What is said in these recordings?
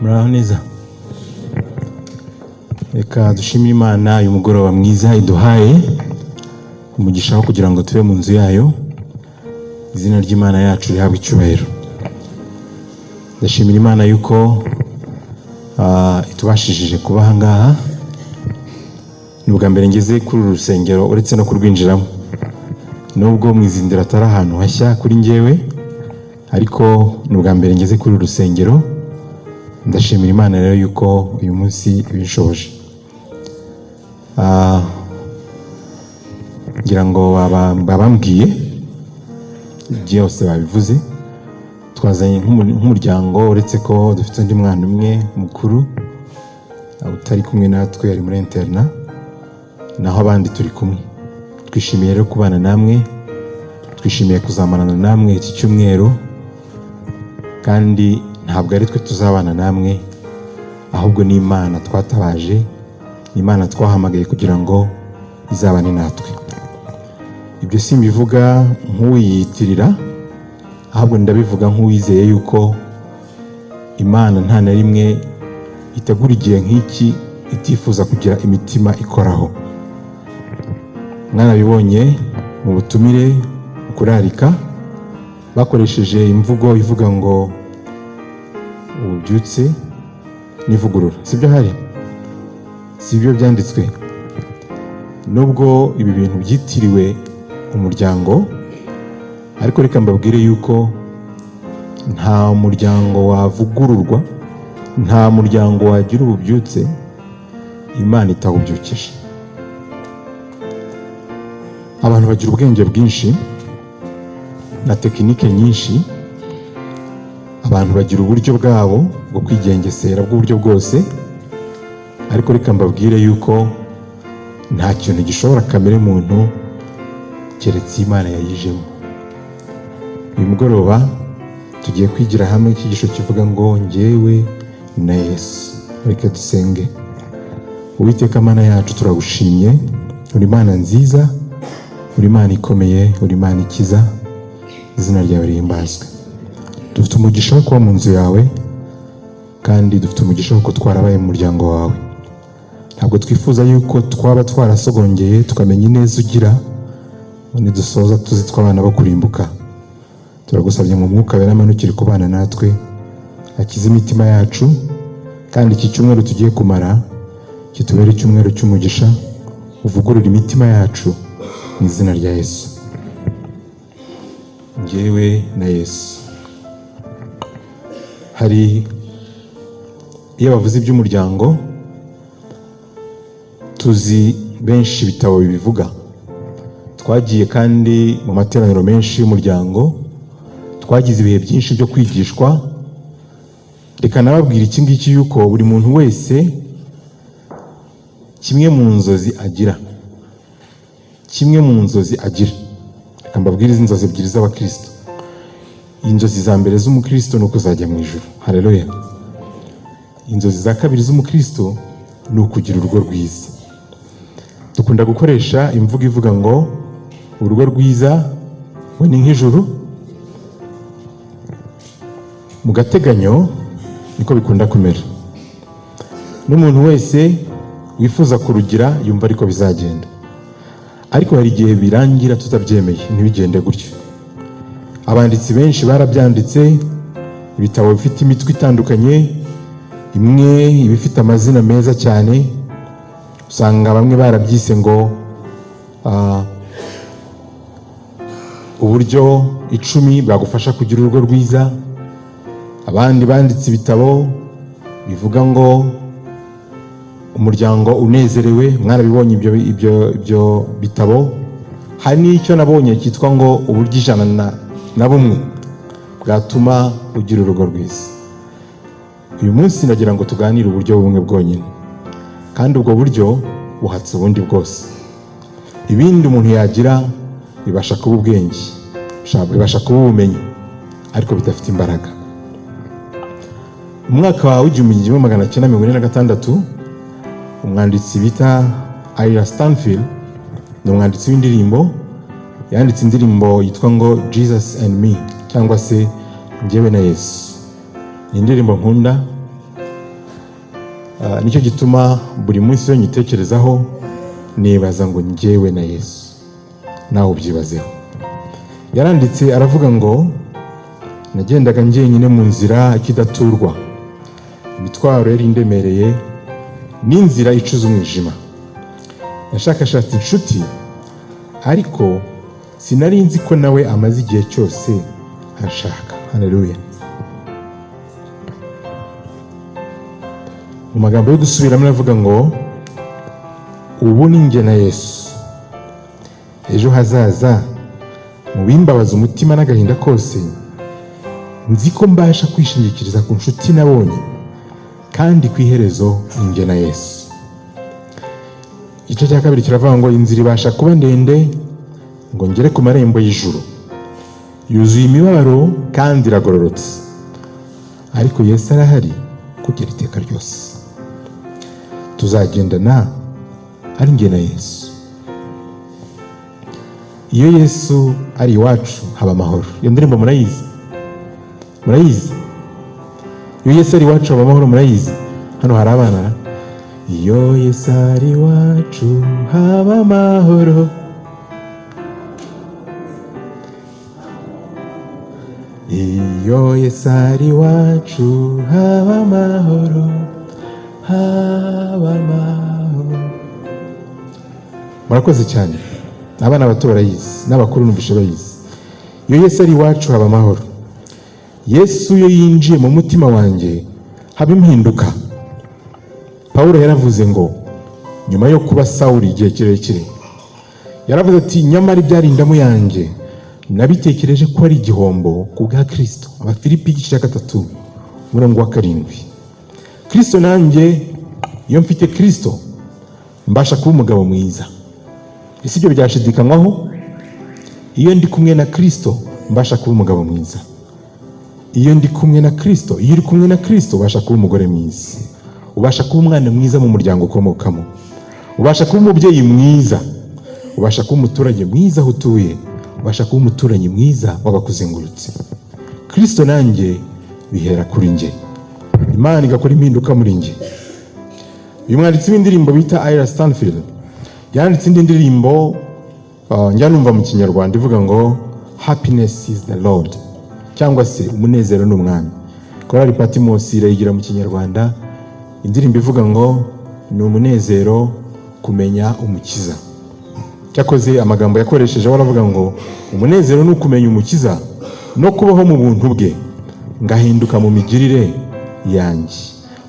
Muraho neza. Reka dushimire Imana uyu mugoroba mwiza iduhaye umugisha wo kugira ngo tube mu nzu yayo. Izina ry'Imana yacu rihabwe icyubahiro. Ndashimira Imana yuko itubashishije kuba aha ngaha. Ni ubwa mbere ngeze kuri uru rusengero, uretse no kurwinjiramo, nubwo mu Izindiro atari ahantu hashya kuri njyewe, ariko ni ubwa mbere ngeze kuri uru rusengero. Ndashimira Imana rero yuko uyu munsi ibinshoboje. Ngira ngo babambwiye byose, babivuze. Twazanye nk'umuryango, uretse ko dufite undi mwana umwe mukuru utari kumwe natwe, ari muri internat, naho abandi turi kumwe. Twishimiye rero kubana namwe, twishimiye kuzamarana namwe iki cyumweru, kandi ntabwo ari twe tuzabana namwe, ahubwo ni Imana twatabaje, ni Imana twahamagaye kugira ngo izabane natwe. Ibyo simbivuga nk'uwiyitirira, ahubwo ndabivuga nk'uwizeye yuko Imana nta na rimwe itegura igihe nk'iki itifuza kugira imitima ikoraho. Mwarabibonye mu butumire, mu kurarika, bakoresheje imvugo ivuga ngo ububyutse n'ivugurura. Sibyo? Hari sibyo byanditswe? Nubwo ibi bintu byitiriwe umuryango, ariko reka mbabwire yuko nta muryango wavugururwa, nta muryango wagira ububyutse Imana itawubyukije. Abantu bagira ubwenge bwinshi na tekinike nyinshi, abantu bagira uburyo bwabo bwo kwigengesera bw'uburyo bwose, ariko reka mbabwire yuko nta kintu gishobora kamere muntu keretse Imana yayijemo. Uyu mugoroba tugiye kwigira hamwe icyigisho kivuga ngo "Njyewe na Yesu". Reka dusenge. Uwiteka Mana yacu, turagushimye. Uri Imana nziza, uri Imana ikomeye, uri Imana ikiza. Izina ryawe rihimbazwe. Dufite umugisha wo kuba mu nzu yawe, kandi dufite umugisha wo kuba twarabaye mu muryango wawe. Ntabwo twifuza yuko twaba twarasogongeye tukamenya ineza ugira ngo nidusoza tuzi tw'abana bo kurimbuka. Turagusabye ngo Umwuka Wera amanukire kubana natwe, akize imitima yacu, kandi iki cyumweru tugiye kumara kitubere icyumweru cy'umugisha, uvugurure imitima yacu mu izina rya Yesu. Njyewe na Yesu. Hari iyo bavuze iby'umuryango, tuzi benshi ibitabo bibivuga. Twagiye kandi mu materaniro menshi y'umuryango, twagize ibihe byinshi byo kwigishwa. Reka nababwira iki ngiki, yuko buri muntu wese kimwe mu nzozi agira, kimwe mu nzozi agira, reka mbabwire izi nzozi ebyiri z'abakristo. Inzozi za mbere z'umukristo ni ukuzajya mu ijuru, haleluya. Inzozi za kabiri z'umukristo ni ukugira urugo rwiza. Dukunda gukoresha imvugo ivuga ngo urugo rwiza ngo ni nk'ijuru mu gateganyo. Niko bikunda kumera, n'umuntu wese wifuza kurugira yumva ariko bizagenda, ariko hari igihe birangira tutabyemeye, ntibigende gutyo. Abanditsi benshi barabyanditse, ibitabo bifite imitwe itandukanye, imwe iba ifite amazina meza cyane. Usanga bamwe barabyise ngo uburyo 10 bwagufasha kugira urugo rwiza. Abandi banditse ibitabo bivuga ngo umuryango unezerewe. Mwarabibonye ibyo bitabo. Hari n'icyo nabonye cyitwa ngo uburyo 101 bwatuma ugira urugo rwiza. Uyu munsi nagira ngo tuganire uburyo bumwe bwonyine, kandi ubwo buryo buhatse ubundi bwose. Ibindi umuntu yagira bibasha kuba ubwenge, bibasha kuba ubumenyi, ariko bidafite imbaraga. Mu mwaka w'1946, umwanditsi bita Ira Stanphill, ni umwanditsi w'indirimbo, yanditse indirimbo yitwa ngo "Jesus and Me", cyangwa se "Njyewe na Yesu". Ni indirimbo nkunda. Nicyo gituma buri munsi iyo nyitekerezaho nibaza ngo njyewe na Yesu. Nawe ubyibazeho. Yaranditse aravuga ngo nagendaga njyenyine mu nzira ikidaturwa, imitwaro yari indemereye n'inzira icuze umwijima. Nashakashatse inshuti, ariko sinari nzi ko nawe amaze igihe cyose anshaka. Haleluya. Mu magambo yo gusubiramo aravuga ngo ubu ni njye na Yesu, ejo hazaza mu bimbabaza umutima n'agahinda kose, nzi ko mbasha kwishingikiriza ku nshuti nabonye, kandi ku iherezo ni njye na Yesu. Igice cya kabiri kiravuga ngo inzira ibasha kuba ndende ngo ngere ku marembo y'ijuru, yuzuye imibabaro kandi iragororotse, ariko Yesu arahari kugera iteka ryose. Tuzagendana ari njye na Yesu. Iyo Yesu ari iwacu haba amahoro. Iyo ndirimbo murayizi? Murayizi? Iyo Yesu ari iwacu haba amahoro, murayizi? Hano hari abana. Iyo Yesu ari iwacu haba amahoro, iyo Yesu ari iwacu haba amahoro, haba amahoro. Murakoze cyane. Abana bato barayizi n'abakuru numvise bayizi. Iyo Yesu ari iwacu haba amahoro. Yesu iyo yinjiye mu mutima wanjye haba impinduka. Pawulo yaravuze ngo nyuma yo kuba Sawuli igihe kirekire, yaravuze ati nyamara ibyari indamu yanjye nabitekereje ko ari igihombo ku bwa Kristo. Abafilipi igice cya 3 umurongo wa 7. Kristo nanjye, iyo mfite Kristo mbasha kuba umugabo mwiza. Ese ibyo byashidikanywaho? Iyo ndi kumwe na Kristo mbasha kuba umugabo mwiza. Iyo ndi kumwe na Kristo, iyo uri kumwe na Kristo ubasha kuba umugore mwiza, ubasha kuba umwana mwiza mu muryango ukomokamo, ubasha kuba umubyeyi mwiza, ubasha kuba umuturage mwiza aho utuye, ubasha kuba umuturanyi mwiza w'abakuzengurutse. Kristo nanjye bihera kuri njye, Imana igakora impinduka muri njye. Uyu mwanditsi w'indirimbo bita Ira Stanfield yanditse indi ndirimbo njya numva mu Kinyarwanda ivuga ngo happiness is the Lord, cyangwa se umunezero ni umwami. Korali Patmos irayigira mu Kinyarwanda, indirimbo ivuga ngo ni umunezero kumenya umukiza. Cyakoze amagambo yakoresheje aravuga ngo umunezero ni ukumenya umukiza no kubaho mu buntu bwe, ngahinduka mu migirire yanjye.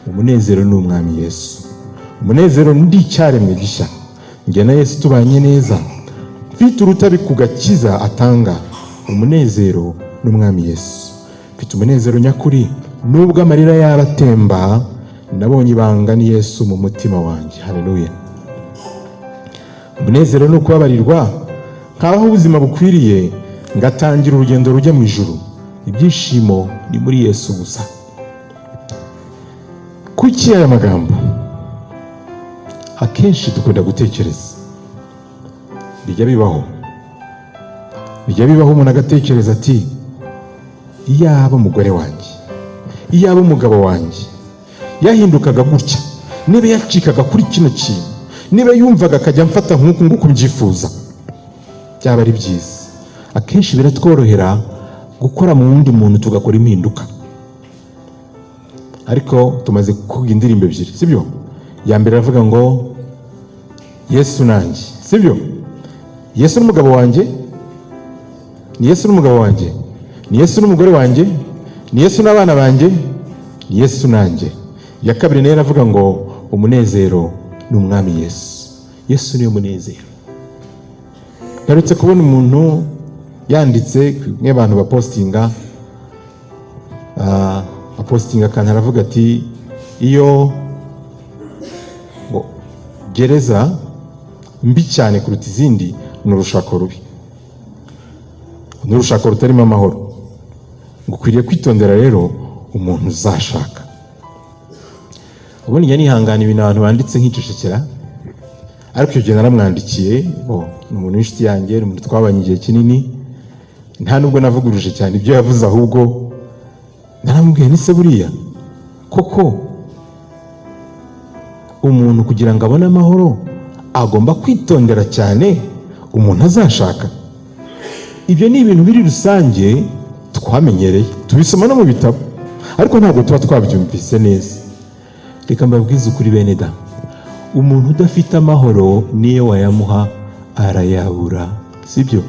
Umunezero ni umwami Yesu. Umunezero ndi icyaremwe gishya, njye na Yesu tubanye neza, mfite urutabi ku gakiza atanga. Umunezero n'umwami Yesu. Mfite umunezero nyakuri nubwo amarira yaba atemba, nabonye ibanga ni Yesu mu mutima wanjye. Haleluya. Umunezero ni ukubabarirwa, nkabaho ubuzima bukwiriye, ngatangira urugendo rujya mu ijuru. Ibyishimo ni muri Yesu gusa. Kuki aya magambo? Akenshi dukunda gutekereza, bijya bibaho, bijya bibaho umuntu agatekereza ati iyaba umugore wanjye, iyaba umugabo wanjye yahindukaga gutya, niba yacikaga kuri kino kintu, niba yumvaga akajya amfata nk'uku nguku mbyifuza, byaba ari byiza. Akenshi biratworohera gukora mu wundi muntu tugakora impinduka. Ariko tumaze kuvuga indirimbo ebyiri, sibyo? Ya mbere aravuga ngo Yesu nanjye, sibyo? Yesu n'umugabo wanjye, ni Yesu n'umugabo wanjye, ni Yesu n'umugore wanjye, ni Yesu n'abana banjye, ni Yesu nanjye. Iya kabiri nayo aravuga ngo umunezero ni umwami Yesu. Yesu niwe munezero. Mperutse kubona umuntu yanditse, nk'abantu bapostinga, apostinga akantu aravuga ati iyo ngo gereza mbi cyane kuruta izindi ni urushako rubi, ni urushako rutarimo amahoro. Ngo ukwiriye kwitondera rero umuntu uzashaka. Ubundi njya nihangana ibintu abantu banditse nkicecekera, ariko icyo gihe naramwandikiye, ni umuntu w'inshuti yanjye, ni umuntu twabanye igihe kinini, nta nubwo navuguruje cyane ibyo yavuze, ahubwo naramubwiye nti se buriya koko Umuntu kugira ngo abone amahoro agomba kwitondera cyane umuntu azashaka. Ibyo ni ibintu biri rusange twamenyereye, tubisoma no mu bitabo, ariko ntabwo tuba twabyumvise neza. Reka mbabwize ukuri, bene da, umuntu udafite amahoro niyo wayamuha arayabura, sibyo?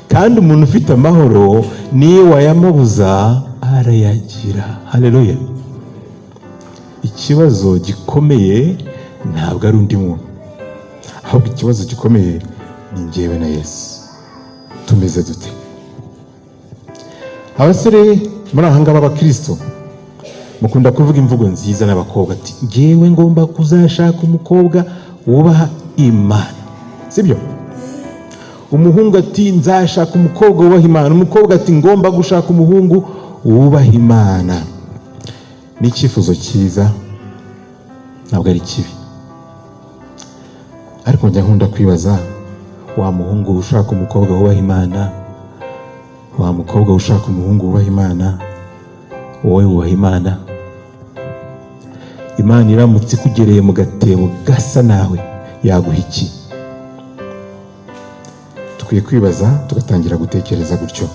Kandi umuntu ufite amahoro niyo wayamubuza arayagira. Haleluya! Ikibazo gikomeye ntabwo ari undi muntu, ahubwo ikibazo gikomeye ni njyewe na Yesu. Tumeze dute? Abasore muri aha ngaha b'abakristo mukunda kuvuga imvugo nziza n'abakobwa, ati: "Ngewe ngomba kuzashaka umukobwa wubaha Imana", sibyo? Umuhungu ati: "Nzashaka umukobwa wubaha Imana." Umukobwa ati: "Ngomba gushaka umuhungu wubaha Imana." Ni icyifuzo cyiza, ntabwo ari kibi, ariko njya nkunda kwibaza: wa muhungu ushaka umukobwa wubaha Imana, wa mukobwa ushaka umuhungu wubaha Imana, wowe wubaha Imana? Imana iramutse ikugereye mu gatebo gasa nawe, yaguha iki? Dukwiye kwibaza, tugatangira gutekereza gutyo.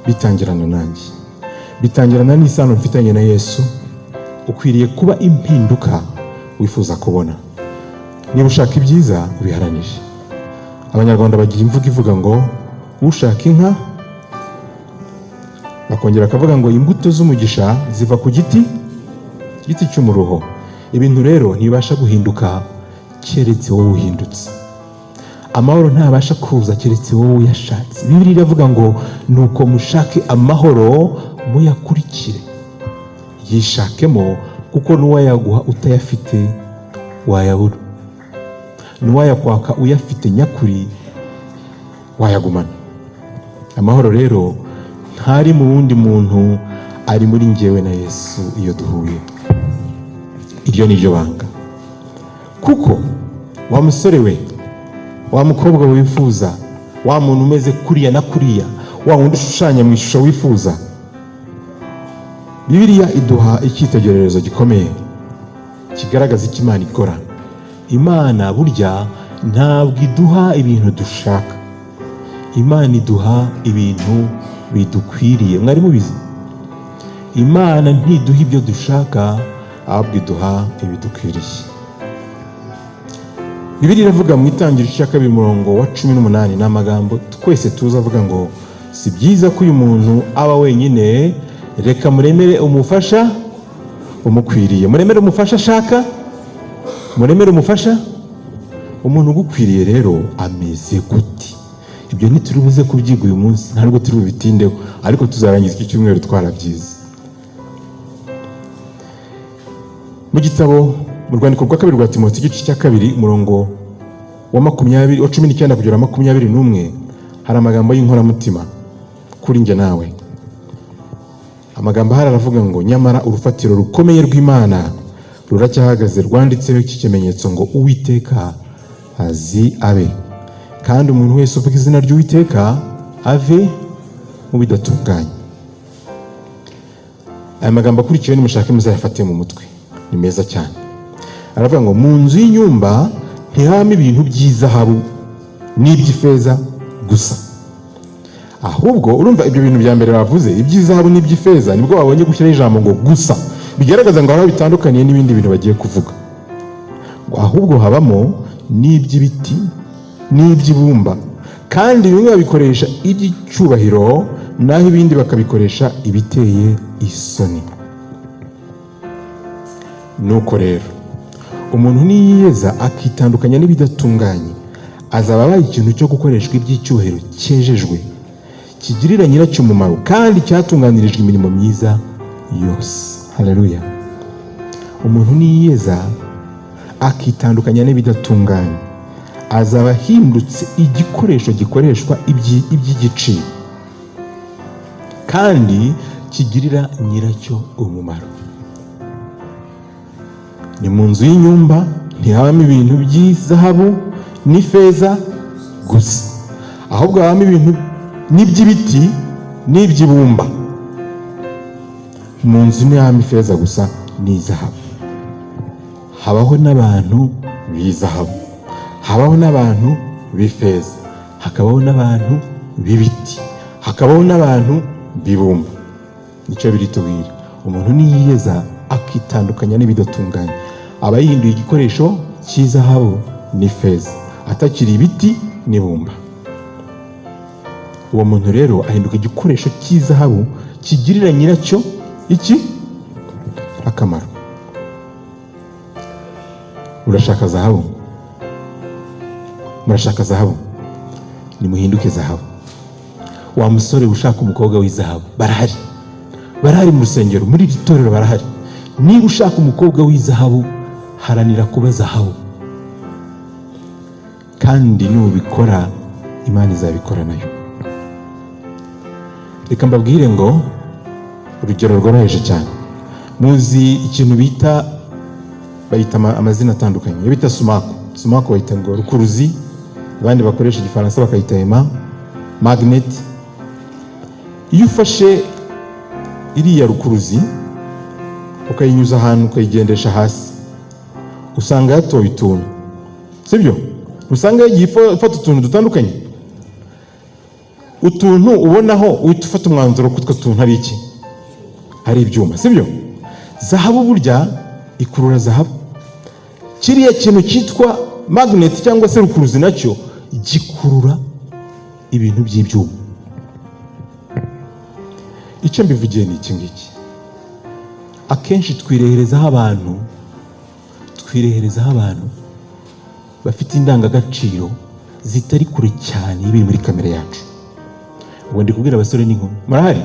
Bitangirana nanjye, bitangirana n'isano mfitanye na Yesu. Ukwiriye kuba impinduka wifuza kubona. Niba ushaka ibyiza, ubiharanire. Abanyarwanda bagira imvugo ivuga ngo: "Ushaka inka", bakongera bakavuga ngo: "Imbuto z'umugisha ziva ku giti cy'umuruho." Ibintu rero ntibibasha guhinduka keretse wowe uhindutse. Amahoro ntabasha kuza keretse wowe uyashatse. Bibiliya iravuga ngo: "Nuko mushake amahoro, muyakurikire." Yishakemo, kuko n'uwayaguha utayafite wayabura, n'uwayakwaka uyafite nyakuri wayagumana. Amahoro rero ntari mu wundi muntu, ari muri njyewe na Yesu iyo duhuye. Iryo ni ryo banga, kuko wa musore we, wa mukobwa wifuza wa muntu umeze kuriya na kuriya, wa wundi ushushanya mu ishusho wifuza, Bibiliya iduha icyitegererezo gikomeye kigaragaza icyo Imana ikora. Imana burya ntabwo iduha ibintu dushaka, Imana iduha ibintu bidukwiriye. Mwari mubizi? Imana ntiduha ibyo dushaka, ahubwo iduha ibidukwiriye. Bibiliya iravuga mu Itangiriro cya 2, umurongo wa 18, ni amagambo twese tuzi, avuga ngo: "Si byiza ko uyu muntu aba wenyine, reka muremere umufasha umukwiriye." Muremere umufasha ashaka, muremere umufasha. Umuntu ugukwiriye rero ameze gute? Ibyo ntituri buze kubyiga uyu munsi, ntabwo turi bubitindeho, ariko tuzarangiza iki cyumweru twarabyize. Mu gitabo, mu rwandiko rwa kabiri rwa Timoteyo, igice cya 2, umurongo wa 20, wa 19 kugera 21, hari amagambo y'inkoramutima kuri njye nawe. Amagambo ahari aravuga ngo: "Nyamara urufatiro rukomeye rw'Imana ruracyahagaze, rwanditseho iki kimenyetso ngo: 'Uwiteka azi abe', kandi umuntu wese uvuga izina ry'Uwiteka ave mu bidatunganye." Aya magambo akurikiyeho, nimushake muzayafate mu mutwe, ni meza cyane. Aravuga ngo: "Mu nzu y'inyumba ntihabamo ibintu by'izahabu n'iby'ifeza gusa." Ahubwo urumva ibyo bintu bya mbere bavuze, iby'izahabu n'iby'ifeza, nibwo babonye gushyiraho ijambo ngo "gusa", bigaragaza ngo hari aho bitandukaniye n'ibindi bintu bagiye kuvuga. Ngo ahubwo habamo n'iby'ibiti n'iby'ibumba, kandi bimwe babikoresha iby'icyubahiro, naho ibindi bakabikoresha ibiteye isoni. Nuko rero umuntu niyiyeza akitandukanya n'ibidatunganye, azaba abaye ikintu cyo gukoreshwa iby'icyubahiro, cyejejwe, kigirira nyiracyo umumaro, kandi cyatunganirijwe imirimo myiza yose. Haleluya! Umuntu niyiyeza akitandukanya n'ibidatunganye, azaba ahindutse igikoresho gikoreshwa iby'igiciro kandi kigirira nyiracyo umumaro. Ni mu nzu y'inyumba ntihabamo ibintu by'izahabu n'ifeza gusa, ahubwo habamo ibintu n'iby'ibiti n'iby'ibumba. Mu nzu ntihabamo ifeza gusa n'izahabu. Habaho n'abantu b'izahabu, habaho n'abantu b'ifeza, hakabaho n'abantu b'ibiti, hakabaho n'abantu b'ibumba. Nicyo biritubwira. Umuntu niyiyeza akitandukanya n'ibidatunganye, aba yihinduye igikoresho cy'izahabu n'ifeza, atakiri ibiti n'ibumba. Uwo muntu rero ahinduka igikoresho cy'izahabu kigirira nyiracyo iki? Akamaro. Urashaka zahabu? Murashaka zahabu? Nimuhinduke zahabu. Wa musore ushaka umukobwa w'izahabu, barahari, barahari mu rusengero, muri iri torero barahari. Niba ushaka umukobwa w'izahabu, haranira kuba zahabu, kandi nubikora Imana izabikora nayo. Reka mbabwire ngo urugero rworoheje cyane. Muzi ikintu bita, bayita amazina atandukanye, iyo bita sumaku. Sumaku bayita ngo rukuruzi, abandi bakoresha Igifaransa bakayita aimant, magnet. Iyo ufashe iriya rukuruzi ukayinyuza ahantu, ukayigendesha hasi, usanga yatoye utuntu, sibyo? Usanga yagiye ifata utuntu dutandukanye. Utuntu ubonaho uhita ufata umwanzuro ko utwo tuntu ari iki? Ari ibyuma, sibyo? Zahabu burya ikurura zahabu. Kiriya kintu cyitwa magnet cyangwa se rukuruzi nacyo gikurura ibintu by'ibyuma. Icyo mbivugiye ni iki ngiki: akenshi twireherezaho abantu, twireherezaho abantu bafite indangagaciro zitari kure cyane y'ibiri muri kamere yacu. Ubwo ndi kubwira abasore n'inkumi. Murahari?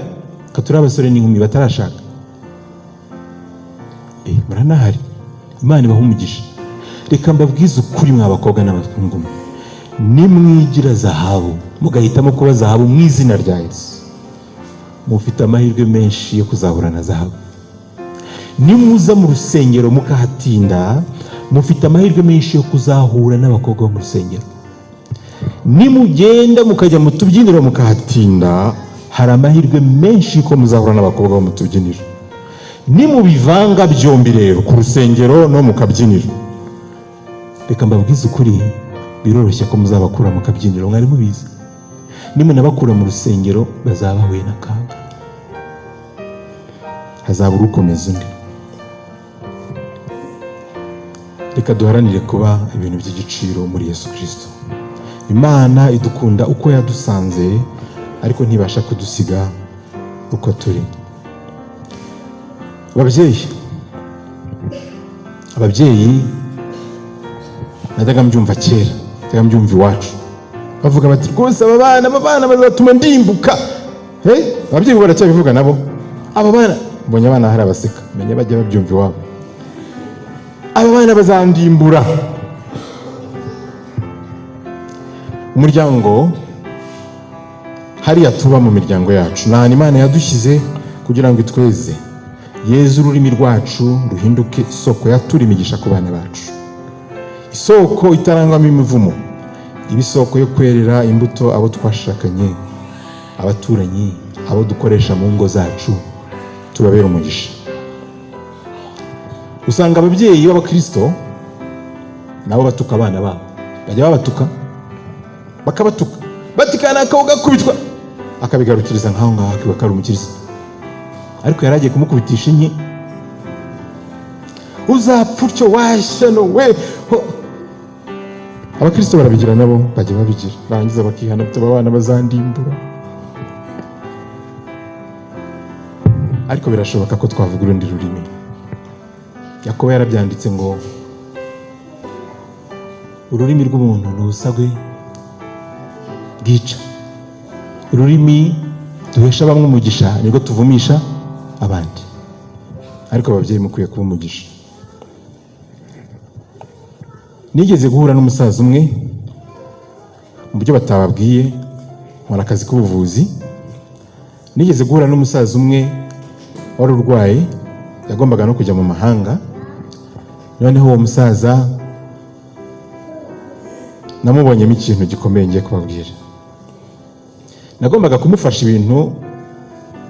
Ka turi abasore n'inkumi batarashaka. Muranahari, Imana ibaha umugisha. Reka mbabwize ukuri, mwa bakobwa n'abahungu mwe, nimwigira zahabu, mugahitamo kuba zahabu mu izina rya Yesu, mufite amahirwe menshi yo kuzahura na zahabu. Nimuza mu rusengero mukahatinda, mufite amahirwe menshi yo kuzahura n'abakobwa bo mu rusengero. Nimugenda mukajya mu tubyiniro mukahatinda, hari amahirwe menshi ko muzahura n'abakobwa bo mu tubyiniro. Nimubivanga byombi rero, ku rusengero no mu kabyiniro, reka mbabwize ukuri, biroroshye ko muzabakura mu kabyiniro. Mwari mubizi? Nimunabakura mu rusengero, bazaba bahuye n'akaga, hazabura ukomeza undi. Reka duharanire kuba ibintu by'igiciro muri Yesu Kirisito. Imana idukunda uko yadusanze, ariko ntibasha kudusiga uko turi. Ababyeyi, ababyeyi, najyaga mbyumva kera, najyaga mbyumva iwacu bavuga bati: "Rwose aba bana, aba bana bazatuma ndimbuka." Ababyeyi baracyabivuga nabo. Aba bana, mbonye abana hari abaseka, menya bajya babyumva iwabo: "Aba bana bazandimbura." Umuryango hariya tuba mu miryango yacu ni ahantu Imana yadushyize kugira ngo itweze, yeze ururimi rwacu, ruhinduke isoko yatura imigisha ku bana bacu, isoko itarangwamo imivumo, iba isoko yo kwerera imbuto abo twashakanye, abaturanyi, abo dukoresha mu ngo zacu, tubabera umugisha. Usanga ababyeyi b'abakristo nabo batuka abana babo, bajya babatuka, bakabatuka bati: "Kanaka ugakubitwa," akabigarukiriza nk'aho ngaho, akiba ko ari umukirisitu, ariko yari agiye kumukubitisha inki: "Uzapfa utyo washyano we." Abakristo barabigira nabo, bajya babigira, barangiza bakihana bati: "Aba bana bazandimbura." Ariko birashoboka ko twavuga urundi rurimi. Yakobo yarabyanditse ngo ururimi rw'umuntu ni ubusagwe bwica. Ururimi duhesha bamwe umugisha nirwo tuvumisha abandi. Ariko ababyeyi mukwiye kuba umugisha. Nigeze guhura n'umusaza umwe, mu byo batababwiye nkora akazi k'ubuvuzi. Nigeze guhura n'umusaza umwe wari urwaye, yagombaga no kujya mu mahanga. Noneho uwo musaza namubonyemo ikintu gikomeye ngiye kubabwira. Nagombaga kumufasha ibintu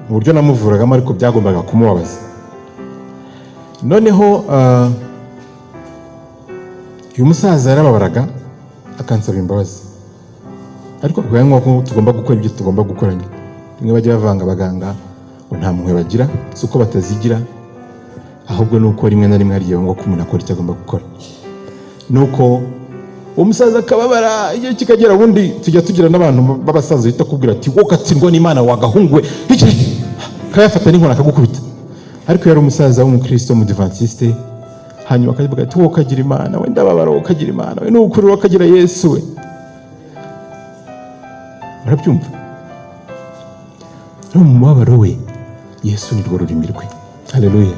mu buryo namuvuragamo, ariko byagombaga kumubabaza. Noneho Uyu musaza yarababaraga akansaba imbabazi, ariko bibaye ngombwa ko tugomba gukora ibyo tugomba gukora nyine. Rimwe bajya bavanga abaganga ngo nta mpuhwe bagira, si uko batazigira, ahubwo ni uko rimwe na rimwe hari igihe ngombwa ko umuntu akora icyo agomba gukora. Nuko uwo musaza akababara, igihe kikagera, ubundi tujya tugira n'abantu b'abasaza bahita kubwira ati wowe ugatsindwa n'Imana wagahunguwe, kayafata n'inkoni akagukubita. Ariko yari umusaza w'umukristo w'umudivantiste, hanyuma akavuga ati wowe ukagira Imana we, ndababara, wowe ukagira Imana we, ni ukuri wowe ukagira Yesu we. Murabyumva? No mu mubabaro we, Yesu ni rwo rurimi rwe. Haleluya.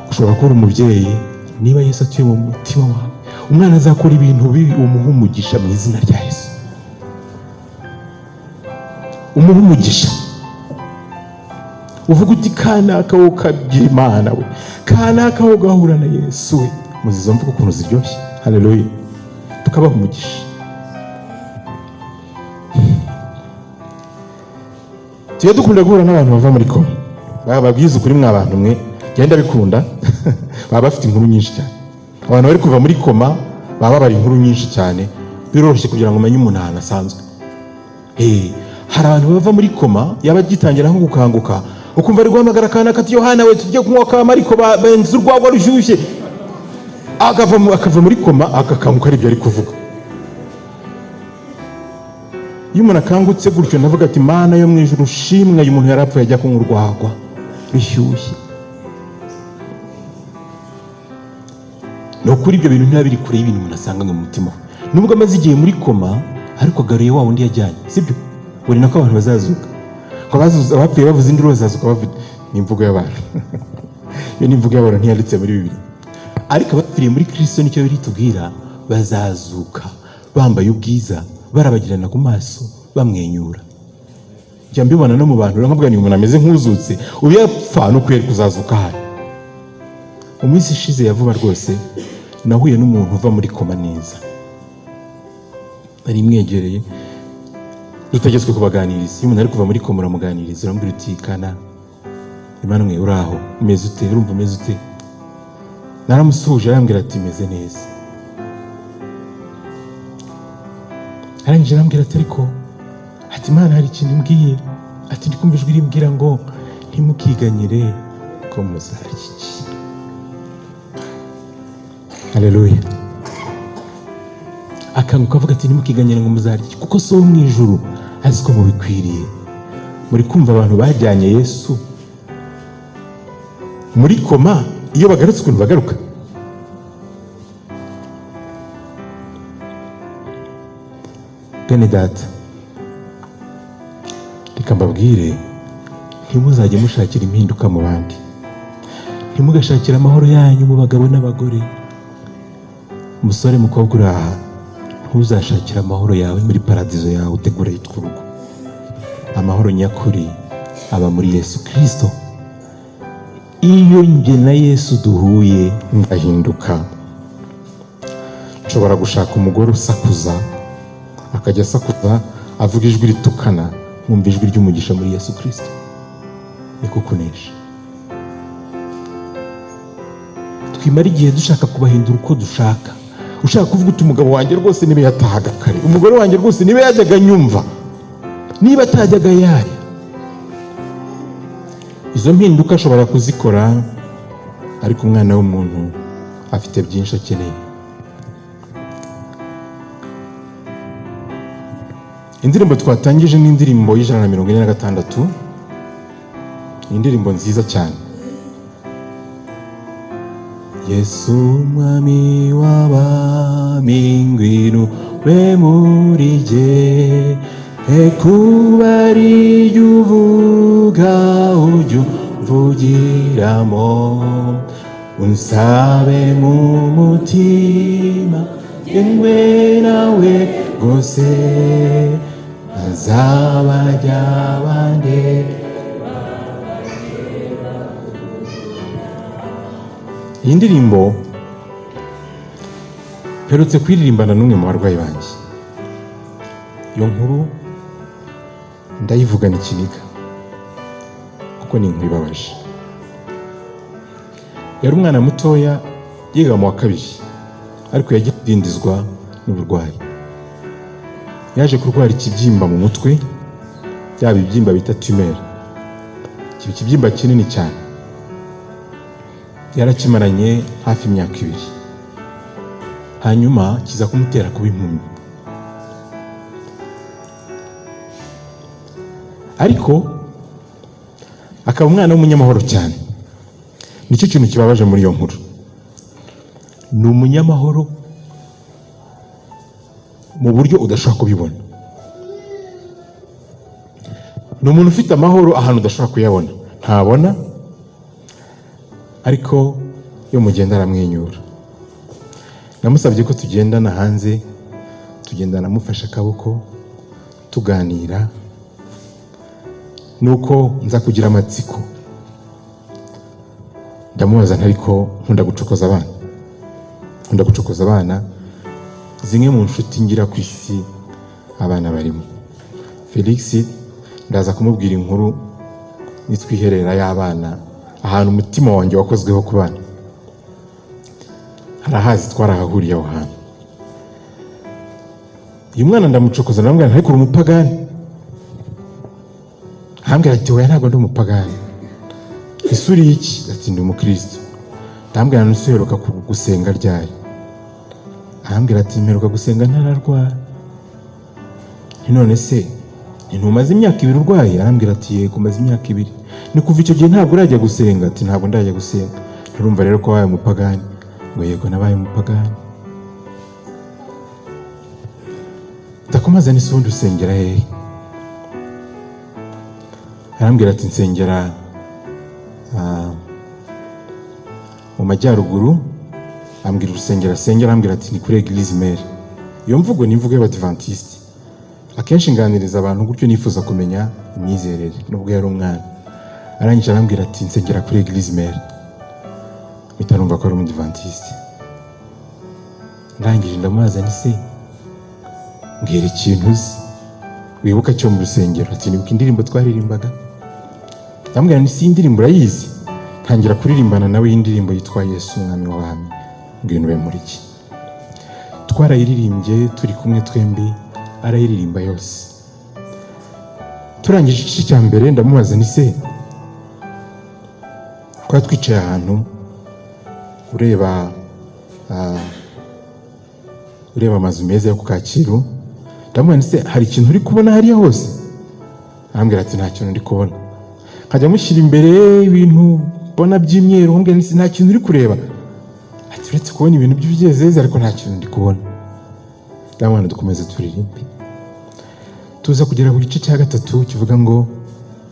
Ushobora kuba uri umubyeyi, niba Yesu atuye mu mutima wawe, umwana azakora ibintu bibi, umuha umugisha mu izina rya Yesu, umuha umugisha, uvuga uti kanaka wowe ukagira Imana we, kanaka wowe ugahura na Yesu we. Muzi izo mvugo ukuntu ziryoshye? Haleluya. Tukabaha umugisha. Tujya dukunda guhura n'abantu bava muri koma, bababwiza ukuri, mwa bantu mwe, genda bikunda, baba bafite inkuru nyinshi cyane. Abantu bari kuva muri koma baba babara inkuru nyinshi cyane, biroroshye kugira ngo umenye umuntu ahantu asanzwe. Hari abantu bava muri koma, yaba agitangira nko gukanguka, ukumva ari guhamagara akana kati Yohana we, tujye kunywa ka ariko benze urwagwa rushyushye, akava muri koma agakanguka ari ibyo ari kuvuga. Iyo umuntu akangutse gutyo, ndavuga ati Mana yo mu ijuru ushimwe, uyu muntu yarapfuye ajya kunywa urwagwa rushyushye. Ni ukuri ibyo bintu ntibiba biri kure y'ibintu umuntu asanga mu mutima we, nubwo amaze igihe muri koma, ariko agaruye wa wundi yajyanye, sibyo? Buri nako abantu bazazuka, ngo abapfuye bavuze induru bazazuka bavuga, ni imvugo y'abantu. Iyo ni imvugo y'abantu, ntiyanditse muri Bibiliya. Ariko abapfiriye muri Kristo, nicyo biri tubwira, bazazuka bambaye ubwiza, barabagirana ku maso, bamwenyura. Njya mbibona no mu bantu, nkavuga ni umuntu ameze nk'uzutse, ubu yapfa no kwera kuzazuka ahari. Mu minsi ishize ya vuba rwose nahuye n'umuntu uva muri koma neza, nari mwegereye, dutegetswe kubaganiriza. Iyo umuntu ari kuva muri koma uramuganiriza, uramubwira uti kana Emmanuel, uraho, umeze ute, urumva umeze ute? Naramusuhuje, arambwira ati meze neza. Arangije arambwira ati ariko ati Imana hari ikintu imbwiye, ati ndi kumva ijwi rimbwira ngo ntimukiganyire ko muzarya iki. Haleluya. Akanguka avuga ati ntimukiganyire ngo muzarya iki, kuko so wo mu ijuru azi ko mubikwiriye. Muri kumva abantu bajyanye Yesu muri koma, iyo bagarutse ukuntu bagaruka. Bene data, reka mbabwire, ntimuzajye mushakira impinduka mu bandi, ntimugashakire amahoro yanyu mu bagabo n'abagore. Umusore, mukobwa uri aha, ntuzashakire amahoro yawe muri paradizo yawe utegura yitwa urugo. Amahoro nyakuri aba muri Yesu Kristo. Iyo njye na Yesu duhuye ndahinduka. Nshobora gushaka umugore usakuza, akajya asakuza avuga ijwi ritukana, nkumva ijwi ry'umugisha muri Yesu Kristo. Niko kunesha. Twimara igihe dushaka kubahindura uko dushaka. Ushaka kuvuga uti umugabo wanjye rwose niba yatahaga kare, umugore wanjye rwose niba yajyaga nyumva, niba atajyaga yaya. Izo mpinduka ashobora kuzikora, ariko umwana w'umuntu afite byinshi akeneye. Indirimbo twatangije ni indirimbo y'146, ni indirimbo nziza cyane. Yesu mwami w'abami, ngwino ube muri jye, kuba ari jye uvuga ujye umvugiramo, unsabe mu mutima ngengwe nawe rwose, ntazabajya bande. Iyi ndirimbo mperutse kuyiririmbana n'umwe mu barwayi banjye. Iyo nkuru ndayivugana ikiniga kuko ni inkuru ibabaje. Yari umwana mutoya, yiga mu wa kabiri. Ariko yagiye adindizwa n'uburwayi. Yaje kurwara ikibyimba mu mutwe, byaba ibibyimba bita tumeur, kiba ikibyimba kinini cyane. Yarakimaranye hafi imyaka 2, hanyuma kiza kumutera kuba impumyi. Ariko akaba umwana w'umunyamahoro cyane. Nicyo kintu kibabaje muri iyo nkuru. Ni umunyamahoro mu buryo udashobora kubibona. Ni umuntu ufite amahoro ahantu udashobora kuyabona. Ntabona, ariko iyo mugenda aramwenyura. Namusabye ko tugendana hanze, tugendana amufashe akaboko, tuganira, nuko nza kugira amatsiko. Ndamubaza nti ariko nkunda gucokoza abana. Nkunda gucokoza abana, zimwe mu nshuti ngira ku isi abana barimo. Felix ndaza kumubwira inkuru nitwiherera y'abana, ahantu umutima wanjye wakozweho ku bana. Harahazi, twarahahuriye aho hantu. Uyu mwana ndamucokoza, ndamubwira nti ariko uri umupagani? Arambwira ati oya, ntabwo ndi umupagani. Ese uri iki? Ati ndi umukristo. Ndamubwira nti uheruka gusenga ryari? Arambwira ati mperuka gusenga ntararwara. Nti none se ntumaze imyaka 2 urwaye? Arambwira ati yego, maze imyaka 2. Ni kuva icyo gihe ntabwo urajya gusenga? Ati ntabwo ndajya gusenga. Nturumva rero ko wabaye umupagani? Ngo yego, nabaye umupagani. Ndakumaze nese ubundi usengera hehe? Arambwira ati nsengera mu majyaruguru. Ambwira urusengero asengera, arambwira ati ni kuri Eglise Mère. Iyo mvugo ni imvugo y'Abadiventiste. Akenshi nganiriza abantu gutyo nifuza kumenya imyizerere, nubwo yari umwana. Arangije arambwira ati nsengera kuri Eglise Mère. Mpita numva ko ari umudiventiste. Ndangije ndamubaza nti se mbwira ikintu uzi wibuka cyo mu rusengero. Ati nibuka indirimbo twaririmbaga. Ndamubwira nti si indirimbo urayizi? Ntangira kuririmbana nawe indirimbo yitwa Yesu Umwami w'Abami, ngwino ube muri iki. Twarayiririmbye turi kumwe twembi, arayiririmba yose. Turangije igice cya mbere ndamubaza nti se twari twicaye ahantu ureba amazu meza yo ku Kacyiru, ndamubwira nti se hari ikintu uri kubona hariya hose? Arambwira ati nta kintu ndi kubona. Nkajya mushyira imbere ibintu mbona by'imyeru, nkambwira nti nta kintu uri kureba? Ati uretse kubona ibintu by'ibyezeze ariko nta kintu ndi kubona. Ndamubwira dukomeze turirimbe. Tuza kugera ku gice cya 3 kivuga ngo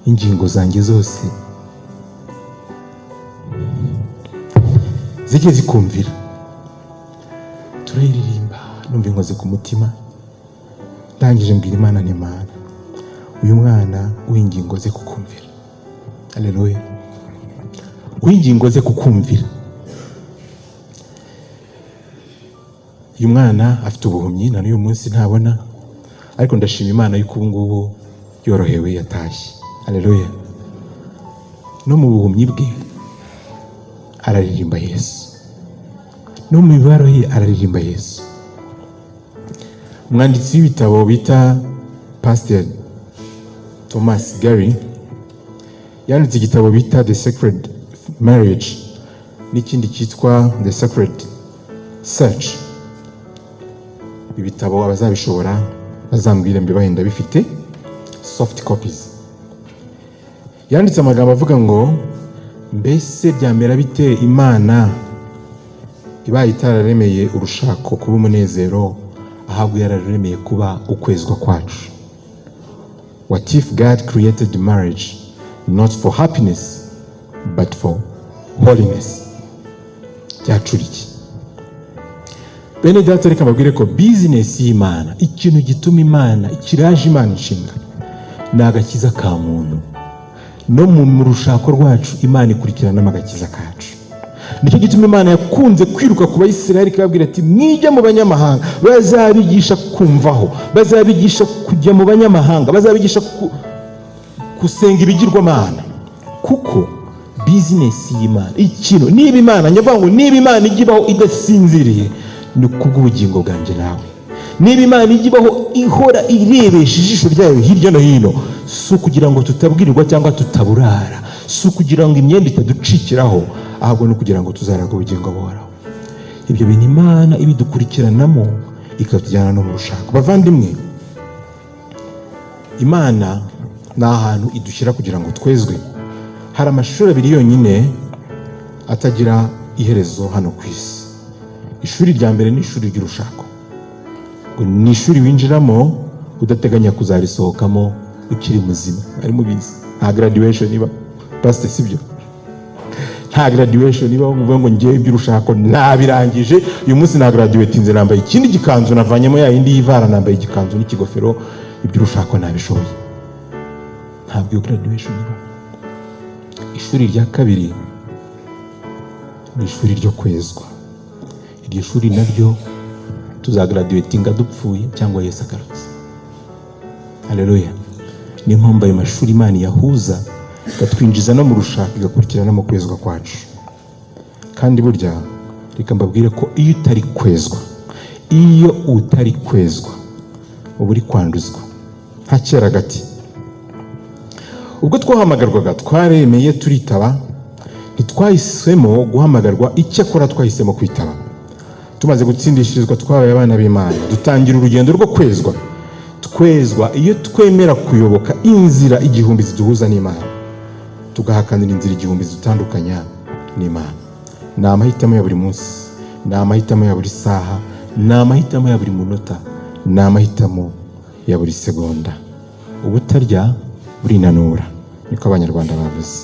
ingingo zanjye zose zijye zikumvira. Turayiririmba numva inkoze ku mutima. Ndangije mbwira Imana nti Mana, uyu mwana w'ingingo ze kukumvira. Haleluya. W'ingingo ze kukumvira. Uyu mwana afite ubuhumyi na n'uyu munsi ntabona, ariko ndashima Imana yuko ubu ngubu yorohewe yatashye. Haleluya. No mu buhumyi bwe araririmba Yesu, no mu mibabaro ye araririmba Yesu. Umwanditsi w'ibitabo bita Pastor Thomas Gary yanditse igitabo bita The Sacred Marriage n'ikindi cyitwa The Sacred Search. Ibitabo abazabishobora bazambwire mbibahe, ndabifite soft copies. Yanditse amagambo avuga ngo mbese byamera bite Imana ibaye itararemeye urushako kuba umunezero, ahubwo yararemeye kuba ukwezwa kwacu. What if God created marriage not for happiness but for holiness? Byacura iki? Bene data, reka mbabwire ko business y'Imana, ikintu gituma Imana ikiraje Imana inshinga, ni agakiza ka muntu. No mu rushako rwacu Imana ikurikiranamo agakiza kacu. Nicyo gituma Imana yakunze kwiruka ku Bayisiraheli ikababwira ati mwijya mu banyamahanga, bazabigisha kumvaho, bazabigisha kujya mu banyamahanga, bazabigisha gusenga ibigirwamana. Kuko business y'Imana, ikintu niba Imana, njya ngo niba Imana ijya ibaho idasinziriye, Ni kubw'ubugingo bwanjye nawe. Niba Imana ijya ibaho ihora irebesha ijisho ryayo hirya no hino, si ukugira ngo tutabwirirwa cyangwa tutaburara, si ukugira ngo imyenda itaducikiraho, ahubwo ni ukugira ngo tuzarage ubugingo buhoraho. Ibyo bintu Imana ibidukurikiranamo, ikatujyana no mu rushako. Bavandimwe, Imana ni ahantu idushyira kugira ngo twezwe. Hari amashuri abiri yonyine atagira iherezo hano ku isi. Ishuri rya mbere ni ishuri ry'urushako. Ni ishuri winjiramo udateganya kuzarisohokamo ukiri muzima. Ari mubizi, nta graduation iba, pasite, sibyo? Nta graduation iba uvuga ngo ngewe iby'urushako nabirangije, uyu munsi na graduatinze, nambaye ikindi gikanzu, navanyemo ya yindi y'ivara, nambaye igikanzu n'ikigofero, iby'urushako nabishoboye. Ntabwo iyo graduation iba. Ishuri rya kabiri ni ishuri ryo kwezwa. Iryo shuri naryo tuzagraduatinga dupfuye cyangwa Yesu agarutse. Haleluya! Niyo mpamvu ayo mashuri Imana iyahuza, ikatwinjiza no mu rushako, igakurikirana no mu kwezwa kwacu. Kandi burya reka mbabwire ko iyo utari kwezwa, iyo utari kwezwa, uba uri kwanduzwa. Nta kera gati. Ubwo twahamagarwaga, twaremeye turitaba. Ntitwahisemo guhamagarwa, icyakora twahisemo kwitaba. Tumaze gutsindishirizwa, twabaye abana b'Imana, dutangira urugendo rwo kwezwa. Twezwa iyo twemera kuyoboka inzira igihumbi ziduhuza n'Imana, tugahakanira inzira igihumbi zidutandukanya n'Imana. Ni amahitamo ya buri munsi, ni amahitamo ya buri saha, ni amahitamo ya buri munota, ni amahitamo ya buri segonda. Ubutarya burinanura, niko Abanyarwanda bavuze.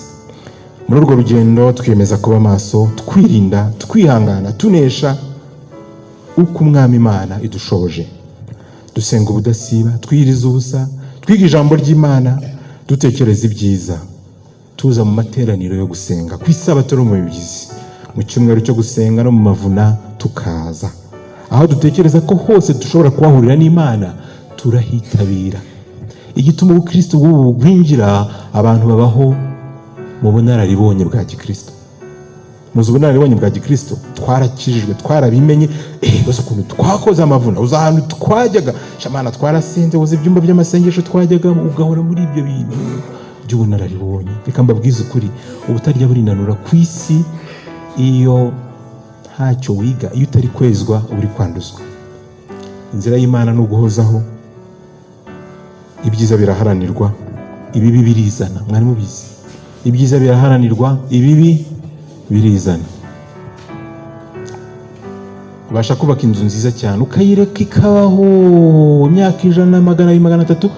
Muri urwo rugendo twiyemeza kuba maso, twirinda, twihangana, tunesha uko Umwami Imana idushoboje. Dusenga ubudasiba, twiyiriza ubusa, twiga ijambo ry'Imana, dutekereza ibyiza, tuza mu materaniro yo gusenga ku Isabato no mu mibyizi, mu cyumweru cyo gusenga no mu mavuna tukaza. Aho dutekereza ko hose dushobora kuhahurira n'Imana, turahitabira. Igituma ubukristo bw'ubu bwinjira, abantu babaho mu bunararibonye bwa gikristo. Muzi ubunararibonye bwa gikristo? Twarakijijwe, twarabimenye. Gusa ukuntu twakoze amavuna, uzi ahantu twajyaga shamana, twarasenze, uzi ibyumba by'amasengesho twajyagamo, ugahora muri ibyo bintu by'ubunararibonye. Reka mbabwize ukuri, ubutarya burinanura ku isi. Iyo ntacyo wiga, iyo utari kwezwa, uba uri kwanduzwa. Inzira y'Imana ni uguhozaho. Ibyiza biraharanirwa, ibibi birizana. Mwari mubizi? Ibyiza biraharanirwa, ibibi birizana. Ubasha kubaka inzu nziza cyane, ukayireka ikabaho imyaka 100, 200, 300.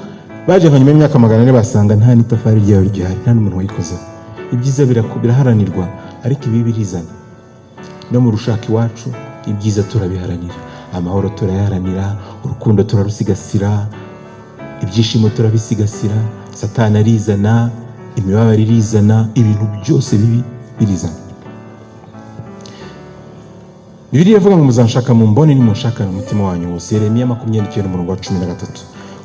Baje nka nyuma y'imyaka 400, basanga nta n'itafari ryayo rigihari, nta n'umuntu wayikozeho. Ibyiza biraharanirwa, ariko ibibi birizana. No mu rushako iwacu, ibyiza turabiharanira, amahoro turayaharanira, urukundo turarusigasira, ibyishimo turabisigasira. Satani arizana, imibabaro irizana, ibintu byose bibi birizana. Bibiliya iravuga ngo muzanshaka mumbone nimunshakana umutima wanyu wose. Yeremiya 29, umurongo wa 13.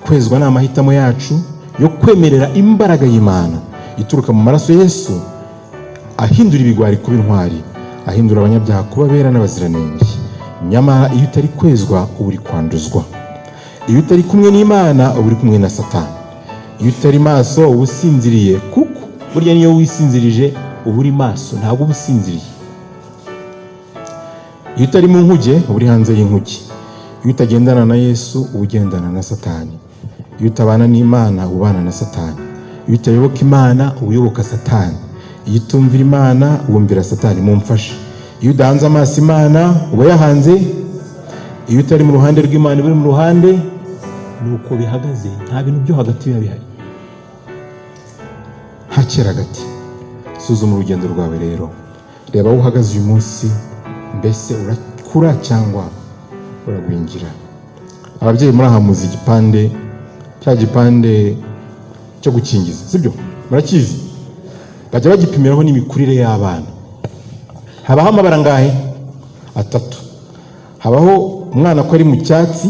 Kwezwa ni amahitamo yacu yo kwemerera imbaraga y'Imana ituruka mu maraso Yesu, ahindura ibigwari kuba intwari, ahindura abanyabyaha kuba bera n'abaziranenge. Nyamara iyo utari kwezwa, uba uri kwanduzwa. Iyo utari kumwe n'Imana, uba uri kumwe na Satani. Iyo utari maso, uba usinziriye, kuko burya niyo wisinzirije uba uri maso, ntabwo uba usinziriye. Iyo utari mu nkuge, uba uri hanze y'inkuge. Iyo utagendana na Yesu, uba ugendana na Satani. Iyo utabana n'Imana, uba ubana na Satani. Iyo utayoboka Imana, uba uyoboka Satani. Iyo utumvira Imana, wumvira Satani. Mumfashe, iyo udahanze amaso Imana, uba yahanze. Iyo utari mu ruhande rw'Imana, uba uri mu ruhande. Ni uko bihagaze, nta bintu byo hagati biba bihari, nta kera hagati. Suzuma urugendo rwawe rero, reba aho uhagaze uyu munsi. Mbese urakura cyangwa uragwingira? Ababyeyi muri aha muzi igipande, cya gipande cyo gukingiza, sibyo? Murakizi? Bajya bagipimiraho n'imikurire y'abana. Habaho amabara angahe? Atatu. Habaho umwana ko ari mu cyatsi,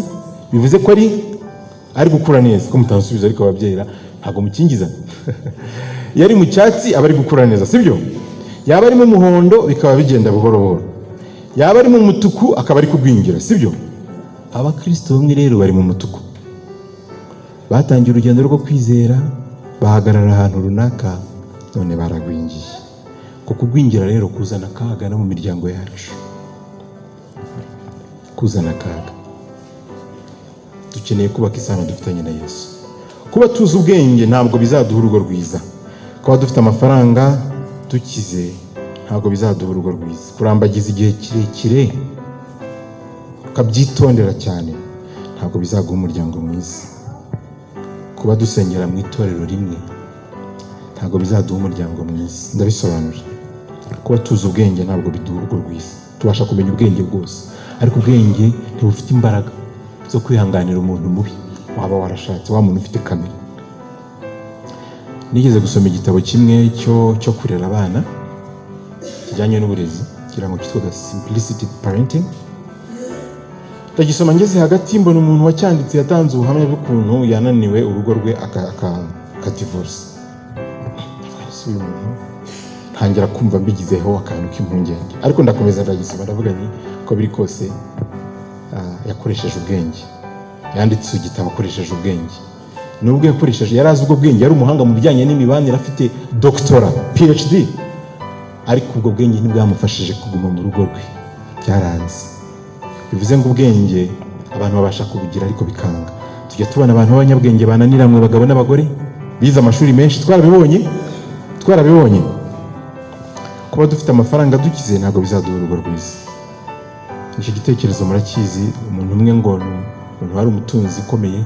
bivuze ko ari gukura neza. Ko mutansubiza? Ariko ababyeyi ntabwo mukingiza? Iyo ari mu cyatsi, aba ari gukura neza, sibyo? Yaba ari mu muhondo, bikaba bigenda buhoro buhoro. Yaba ari mu mutuku akaba ari kugwingira, sibyo? Abakristo bamwe rero bari mu mutuku, batangiye urugendo rwo kwizera, bahagarara ahantu runaka, none baragwingiye. Ku kugwingira rero kuzana akaga no mu miryango yacu, kuzana akaga. Dukeneye kubaka isano dufitanye na Yesu. Kuba tuzi ubwenge ntabwo bizaduha urugo rwiza. Kuba dufite amafaranga, dukize, ntabwo bizaduha urugo rwiza. Kurambagiza igihe kirekire ukabyitondera cyane ntabwo bizaguha umuryango mwiza. Kuba dusengera mu itorero rimwe ntabwo bizaduha umuryango mwiza. Ndabisobanura. Kuba tuzi ubwenge ntabwo biduha urugo rwiza. Tubasha kumenya ubwenge bwose, ariko ubwenge ntibufite imbaraga zo kwihanganira umuntu mubi waba warashatse, wa muntu ufite kamere. Nigeze gusoma igitabo kimwe cyo kurera abana, kijyanye n'uburezi, kugira ngo cyitwaga Simplicity Parenting. Ndagisoma, ngeze hagati mbona umuntu wacyanditse yatanze ubuhamya bw'ukuntu yananiwe urugo rwe, akadivorce. Uyu muntu, ntangira kumva mbigizeho akantu k'impungenge, ariko ndakomeza ndagisoma. Ndavuga nti uko biri kose yakoresheje ubwenge, yanditse igitabo akoresheje ubwenge. Nubwo yakoresheje, yari azi ubwo bwenge, yari umuhanga mu bijyanye n'imibanire, afite doctorat, PhD, ariko ubwo bwenge ntibwamufashije kuguma mu rugo rwe, byaranze. Bivuze ngo ubwenge abantu babasha kubugira ariko bikanga. Tujya tubona abantu b'abanyabwenge bananiranywe, abagabo n'abagore bize amashuri menshi, twarabibonye, twarabibonye. Kuba dufite amafaranga, dukize, ntabwo bizaduha urugo rwiza. Icyo gitekerezo murakizi. Umuntu umwe ngo ni umuntu wari umutunzi ukomeye,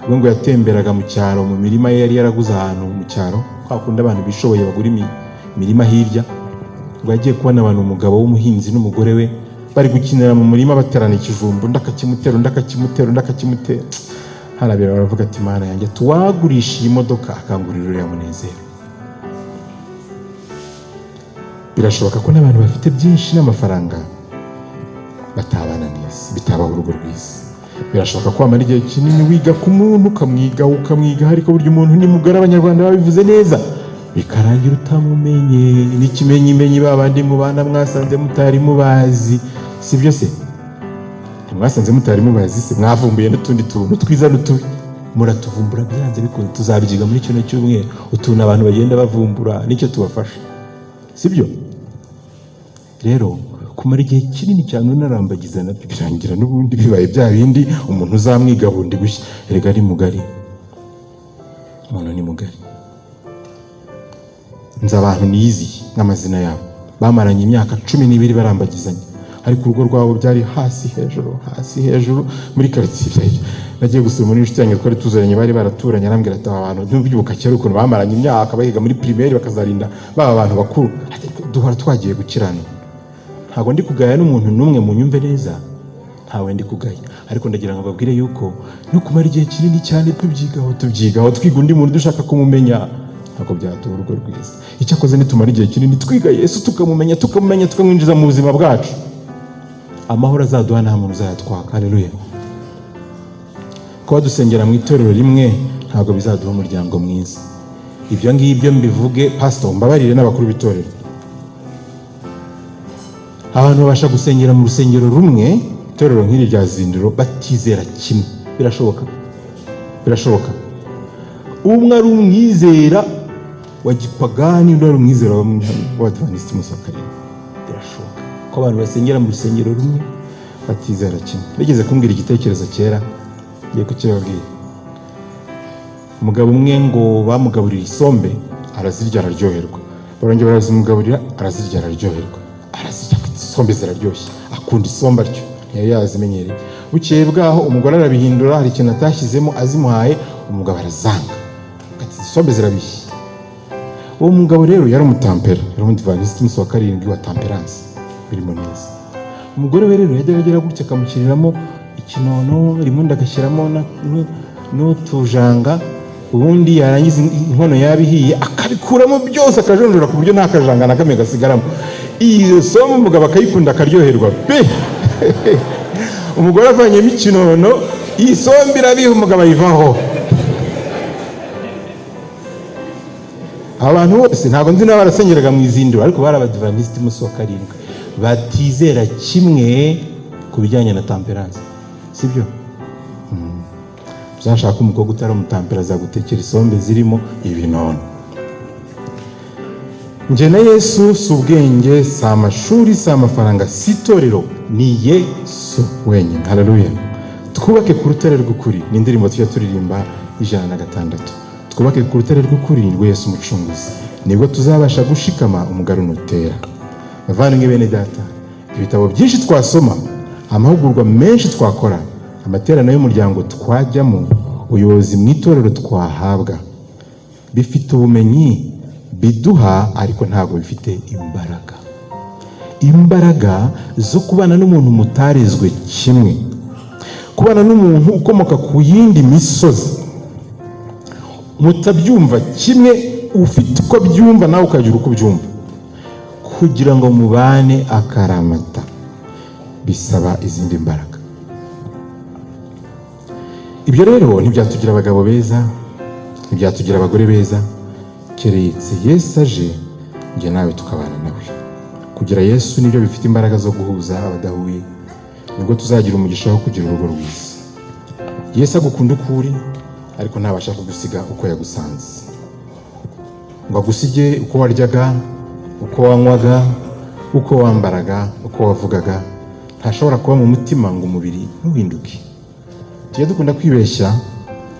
ubwo ngo yatemberaga mu cyaro mu mirima ye yari yaraguze ahantu mu cyaro, kwa kundi abantu bishoboye bagura imirima hirya. Ngo yagiye kubona abantu, umugabo w'umuhinzi n'umugore we bari gukinira mu murima, baterana ikijumba, undi akakimutera, undi akakimutera, undi akakimutera. Harabera baravuga ati: "Mana yanjye, tuwagurisha iyi modoka akangurira uriya munezero." Birashoboka ko n'abantu bafite byinshi n'amafaranga batabana neza, bitabaho urugo rwiza. Birashoboka ko wamara igihe kinini wiga ku muntu, ukamwiga, ukamwiga, ariko burya umuntu ni mugari, Abanyarwanda babivuze neza, bikarangira utamumenye. N'ikimenyimenyi, ba bandi mubana mwasanze mutari mubazi, sibyo se? Ntimwasanze mutari mubazi se? Mwavumbuye n'utundi tuntu twiza n'utubi, muratuvumbura byanze bikunze. Tuzabyiga muri kino cyumweru, utuntu abantu bagenda bavumbura nicyo tubafasha, sibyo? Rero kumara igihe kinini cyane unarambagiza nabyo birangira n'ubundi bibaye bya bindi, umuntu uzamwiga bundi bushya. Erega ari mugari, umuntu ni mugari. Nzi abantu niyiziye n'amazina yabo, bamaranye imyaka 12 barambagizanya, ariko urugo rwabo byari hasi hejuru, hasi hejuru muri karitsiye. Nagiye gusura muri inshuti yanjye twari tuziranye, bari baraturanye, arambwira ati: "Aba bantu ntubyibuka kera ukuntu bamaranye imyaka bahiga muri primaire, bakazarinda baba abantu bakuru?" Ati: "Duhora twagiye gukirana." Ntabwo ndi kugaya n'umuntu n'umwe, mu nyumve neza, ntawe ndi kugaya, ariko ndagira ngo babwire yuko no kumara igihe kinini cyane tubyigaho, tubyigaho, twiga undi muntu dushaka kumumenya, ntabwo byaduha urugo rwiza. Icyakoze nitumara igihe kinini twiga Yesu, tukamumenya, tukamumenya, tukamwinjiza mu buzima bwacu, amahoro azaduha nta muntu uzayatwaka. Haleluya! Kuba dusengera mu itorero rimwe ntabwo bizaduha umuryango mwiza. Ibyo ngibyo mbivuge, pastor, mbabarire, n'abakuru b'itorero. Abantu babasha gusengera mu rusengero rumwe, itorero nk'iri rya Zindiro, batizera kimwe. Birashoboka, birashoboka. Umwe ari umwizera wa gipagani, undi ari umwizera w'Abadivantisiti umunsi wa karindwi. Birashoboka ko abantu basengera mu rusengero rumwe batizera kimwe. Bigeze kumbwira igitekerezo kera, ngiye kukibabwira. Umugabo umwe ngo bamugaburira isombe, arazirya, araryoherwa. Barongera barazimugaburira, arazirya, araryoherwa, arazirya, isombe ziraryoshye, akunda isombe atyo, ntiyari yazimenyereye. Bukeye bwaho umugore arabihindura, hari ikintu atashyizemo, azimuhaye umugabo arazanga, ati: "Isombe zirabishye." Uwo mugabo rero yari umutampera, yari Umudivantisiti umunsi wa karindwi wa temperance, birimo neza. Umugore we rero yajyaga agira gutya akamushyiriramo ikinono, rimwe agashyiramo n'utujanga, ubundi yarangiza inkono yaba ihiye akabikuramo byose, akajonjora ku buryo nta kajanga na kamwe gasigaramo. Iyo sombe umugabo akayikunda, akaryoherwa pe. Umugore avanyemo ikinono, iyi sombe irabiha, umugabo ayivaho. Abantu bose ntabwo nzi niba barasengeraga mu Izindiro, ariko bari Abadivantisiti umunsi wa karindwi. Batizera kimwe ku bijyanye na tempérance, sibyo? Uzashaka umukobwa utari umutempéré, azagutekera isombe zirimo ibinono. Njye na Yesu si ubwenge, si amashuri, si amafaranga, si itorero, ni Yesu wenyine. Haleluya! Twubake ku rutare rw'ukuri ni indirimbo tujya turirimba, 106. Twubake ku rutare rw'ukuri, ni rwo Yesu Umucunguzi, nibwo tuzabasha gushikama umugaru nutera. Bavandimwe, bene data, ibitabo byinshi twasoma, amahugurwa menshi twakora, amateraniro y'umuryango twajyamo, ubuyobozi mu itorero twahabwa, bifite ubumenyi biduha, ariko ntabwo bifite imbaraga. Imbaraga zo kubana n'umuntu mutarezwe kimwe, kubana n'umuntu ukomoka ku yindi misozi, mutabyumva kimwe, ufite uko abyumva nawe ukagira uko ubyumva, kugira ngo mubane akaramata bisaba izindi mbaraga. Ibyo rero ntibyatugira abagabo beza, ntibyatugira abagore beza, keretse Yesu aje, njye nawe tukabana nawe. Kugira Yesu nibyo bifite imbaraga zo guhuza abadahuye, nibwo tuzagira umugisha wo kugira urugo rwiza. Yesu agukunda uko uri, ariko ntabasha kugusiga uko yagusanze, ngo agusige uko waryaga, uko wanywaga, uko wambaraga, uko wavugaga. Ntashobora kuba mu mutima ngo umubiri ntuhinduke. Tujya dukunda kwibeshya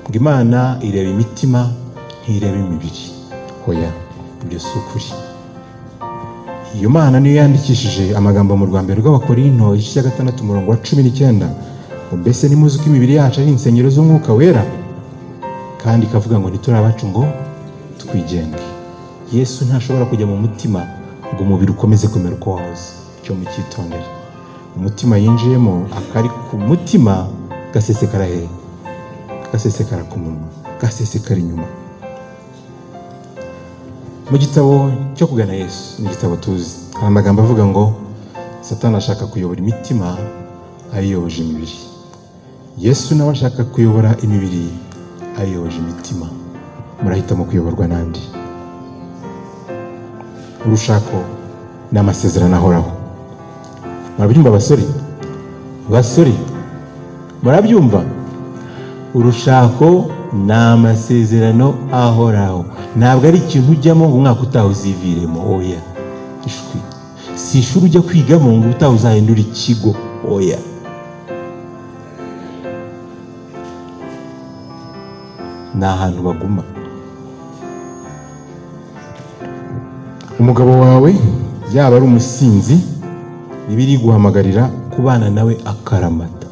ngo Imana ireba imitima, ntireba imibiri. Hoya, ibyo si ukuri. Iyo Mana niyo yandikishije amagambo mu rwa mbere rw'Abakorinto, igice cya 6, umurongo wa 19, ngo: "Mbese nimuzi ko imibiri yacu ari insengero z'Umwuka Wera?" Kandi ikavuga ngo: "Ntituri abacu ngo twigenge." Yesu ntashobora kujya mu mutima ngo umubiri ukomeze kumera uko wahoze. Icyo mucyitondere. Umutima yinjiyemo, akari ku mutima gasesekara hehe? Gasesekara ku munwa, gasesekara inyuma. Mu gitabo cyo kugana Yesu, ni igitabo tuzi, hari amagambo avuga ngo: "Satani ashaka kuyobora imitima ayiyoboje imibiri, Yesu nawe ashaka kuyobora imibiri ayiyoboje imitima." Murahitamo kuyoborwa n'andi? Urushako ni amasezerano ahoraho. Murabyumva, basore? Basore, murabyumva? Urushako ni amasezerano ahoraho, ntabwo ari ikintu ujyamo ngo umwaka utaha uziviremo. Oya, ishwi. Si ishuri ujya kwigamo ngo ubutaha uzahindure ikigo. Oya, ni ahantu baguma. Umugabo wawe yaba ari umusinzi, Bibiliya iguhamagarira kubana nawe akaramata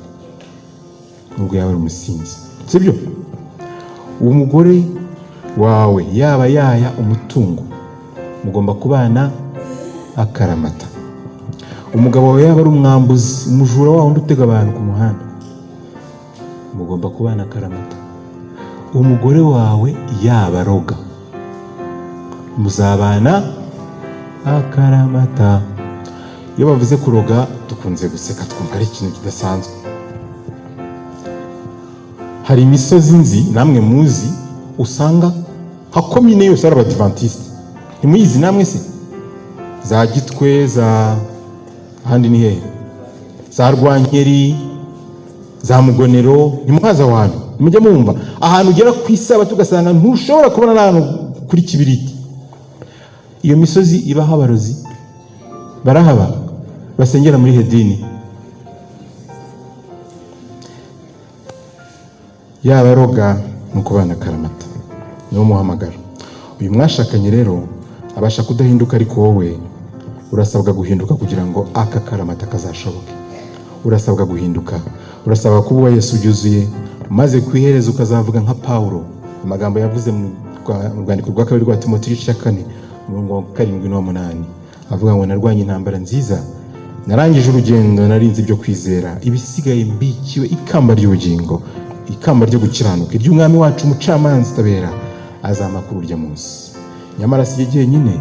nubwo yaba ari umusinzi, sibyo? Umugore wawe yaba yaya umutungo, mugomba kubana akaramata. Umugabo wawe yaba ari umwambuzi, umujura, wa wundi utega abantu ku muhanda, mugomba kubana akaramata. Umugore wawe yaba aroga, muzabana akaramata. Iyo bavuze kuroga dukunze guseka, twumva ari ikintu kidasanzwe. Hari imisozi nzi, namwe muzi, usanga nka komine yose ari Abadivantisite. Ntimuyizi namwe se? Za Gitwe, za ahandi ni hehe, za Rwankeri, za Mugonero, ntimuhazi aho hantu? Ntimujya mwumva ahantu ugera ku Isabato ugasanga ntushobora kubona n'ahantu kuri kibiriti? Iyo misozi ibaho abarozi, barahaba, basengera muri hedini. Yaba aroga, ni ukubana akaramata, niwo muhamagaro. Uyu mwashakanye rero abasha kudahinduka, ariko wowe urasabwa guhinduka kugira ngo aka karamata kazashoboke. Urasabwa guhinduka, urasabwa kuba uwa Yesu byuzuye, maze ku iherezo ukazavuga nka Pawulo, amagambo yavuze mu rwandiko rwa kabiri rwa Timoteyo, igice cya 4, umurongo wa 7 n'uwa 8, avuga ngo: "Narwanye intambara nziza, narangije urugendo, narinze ibyo kwizera, ibisigaye mbikiwe ikamba ry'ubugingo, ikamba ryo gukiranuka, iry'Umwami wacu umucamanza utabera azampa kuri urya munsi. Nyamara si jye jyenyine,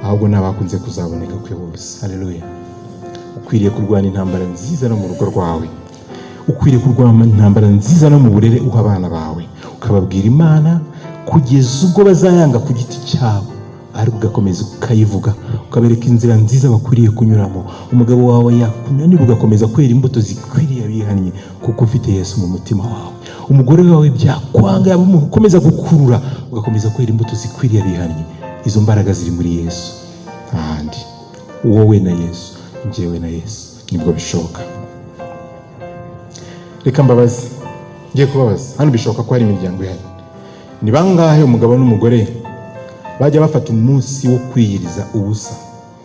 ahubwo n'abakunze kuzaboneka kwe bose." Haleluya! Ukwiriye kurwana intambara nziza no mu rugo rwawe, ukwiriye kurwana intambara nziza no mu burere uha abana bawe, ukababwira Imana kugeza ubwo bazayanga ku giti cyabo, ariko ugakomeza ukayivuga. Ukabereka inzira nziza bakwiriye kunyuramo. Umugabo wawe yakunanira, ugakomeza kwera imbuto zikwiriye abihannye, kuko ufite Yesu mu mutima wawe. Umugore wawe byakwanga, yaba umuntu ukomeza gukurura, ugakomeza kwera imbuto zikwiriye abihannye. Izo mbaraga ziri muri Yesu, ntahandi. Wowe na Yesu, njyewe na Yesu, nibwo bishoboka. Reka mbabaze, ngiye kubabaza hano, bishoboka ko hari imiryango ihari. Ni bangahe umugabo n'umugore bajya bafata umunsi wo kwiyiriza ubusa,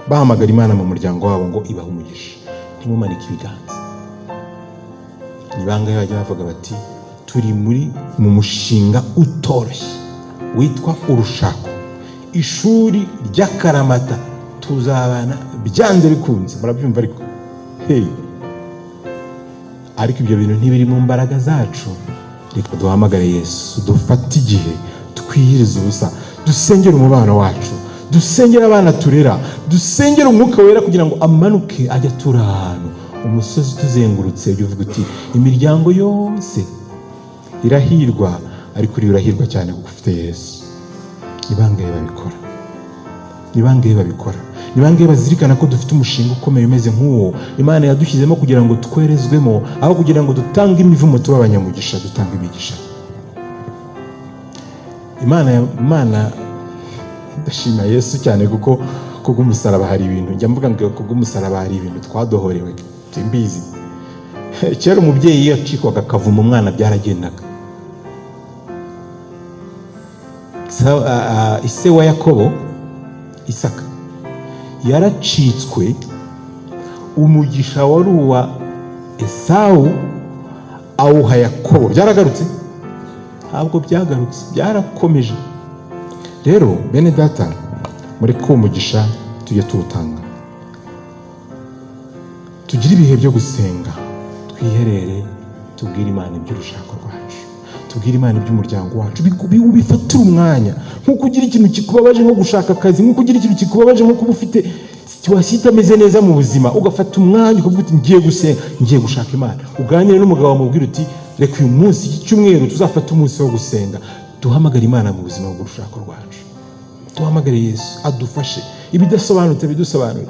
bahamagara Imana mu muryango wabo ngo ibahe umugisha? Ntimumanike ibiganza. Ni bangahe bajya bavuga bati: "Turi mu mushinga utoroshye witwa urushako, ishuri ry'akaramata, tuzabana byanze bikunze"? Murabyumva ariko? Hey. Ariko ibyo bintu ntibiri mu mbaraga zacu. Reka duhamagare Yesu, dufate igihe twiyirize ubusa, dusengere umubano wacu, dusengere abana turera, dusengere Umwuka Wera kugira ngo amanuke ajye atura ahantu umusozi utuzengurutse. Ujye uvuga uti: "Imiryango yose irahirwa, ariko uriya urahirwa cyane kuko ufite Yesu." Ni bangahe babikora? Ni bangahe babikora? Ni bangahe bazirikana ko dufite umushinga ukomeye umeze nk'uwo Imana yadushyizemo kugira ngo twerezwemo, aho kugira ngo dutange imivumo tube abanyamugisha, dutange imigisha? Imana, ndashima Yesu cyane, kuko kubw'umusaraba hari ibintu, njya mvuga ngo kubw'umusaraba hari ibintu twadohorewe. Simbizi, kera umubyeyi iyo yacikwaga akavuma umwana, byaragendaga. Ise wa Yakobo, Isaka, yaracitswe, umugisha wari uwa Esawu awuha Yakobo. Byaragarutse? Ntabwo byagarutse, byarakomeje. Rero bene data, mureke uwo mugisha tujye tuwutanga, tugire ibihe byo gusenga, twiherere, tubwire Imana iby'urushako rwacu, tubwire Imana iby'umuryango wacu. Ubifatire umwanya nk'uko ugira ikintu kikubabaje nko gushaka akazi, nk'uko ugira ikintu kikubabaje nko kuba ufite situation itameze neza mu buzima, ugafata umwanya ukavuga uti: "Ngiye gusenga, ngiye gushaka Imana." Uganire n'umugabo, wamubwira uti: "Reka uyu munsi, iki cyumweru, tuzafate umunsi wo gusenga, duhamagare Imana mu buzima bw'urushako rwacu, duhamagare Yesu adufashe, ibidasobanutse bidusobanure."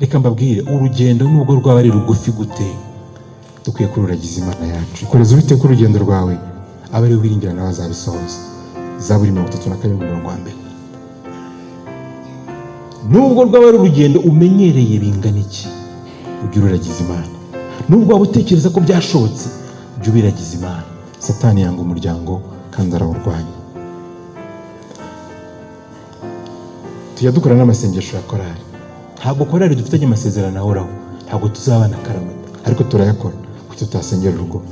Reka mbabwire, urugendo nubwo rwaba ari rugufi gute, dukwiye kururagiza Imana yacu. Ikoreza Uwiteka urugendo rwawe, abe ari we wiringira, nawe azabisohoza. Zaburi 32, umurongo wa mbere. Nubwo rwaba ari urugendo umenyereye bingana iki, ujye ururagiza Imana. Nubwo waba utekereza ko byashobotse, ujye ubiragiza Imana. Satani yanga umuryango kandi arawurwanya. Tujya dukora n'amasengesho ya korali. Ntabwo korali dufitanye amasezerano ahoraho, ntabwo tuzabana akaramata, ariko turayakora. Kuki tutasengera urugo?